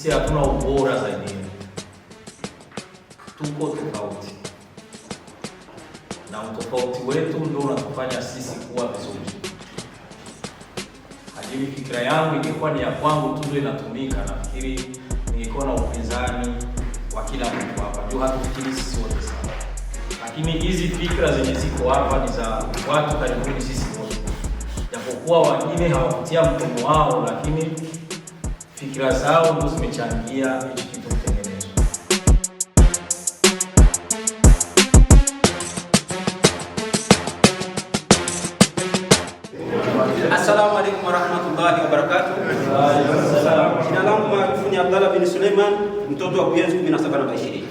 Sisi hatuna ubora zaidi yenu, tuko tofauti, na utofauti wetu ndio unatufanya sisi kuwa vizuri. Ajili fikra yangu ingekuwa ni ya kwangu tu ndio inatumika, nafikiri ningekuwa na upinzani wa kila mtu hapa, juu hatufikiri sisi wote sawa, lakini hizi fikra zenye ziko hapa ni za watu karibuni sisi wote, japokuwa wengine hawakutia mkono wao, lakini fikra zao ndio zimechangia hichi kitu kutengenezwa. Assalamu alaikum warahmatullahi wabarakatuh. Jina langu maarufu ni Abdallah bin Suleiman, mtoto wa Buyenzi 17 namba 20.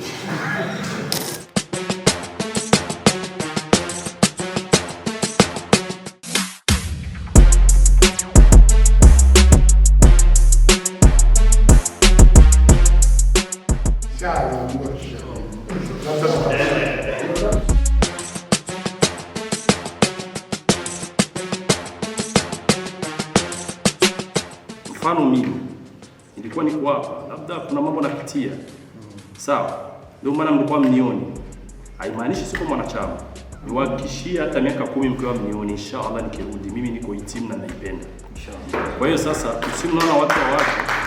Mfano mimi nilikuwa niko hapa, labda kuna mambo napitia, sawa, ndio maana mlikuwa mnioni. Haimaanishi siko mwanachama, niwahakikishie hata miaka 10 mkiwa mnioni, inshallah nikirudi mimi niko hii timu na naipenda. Kwa hiyo sasa, msimu naona watu wa watu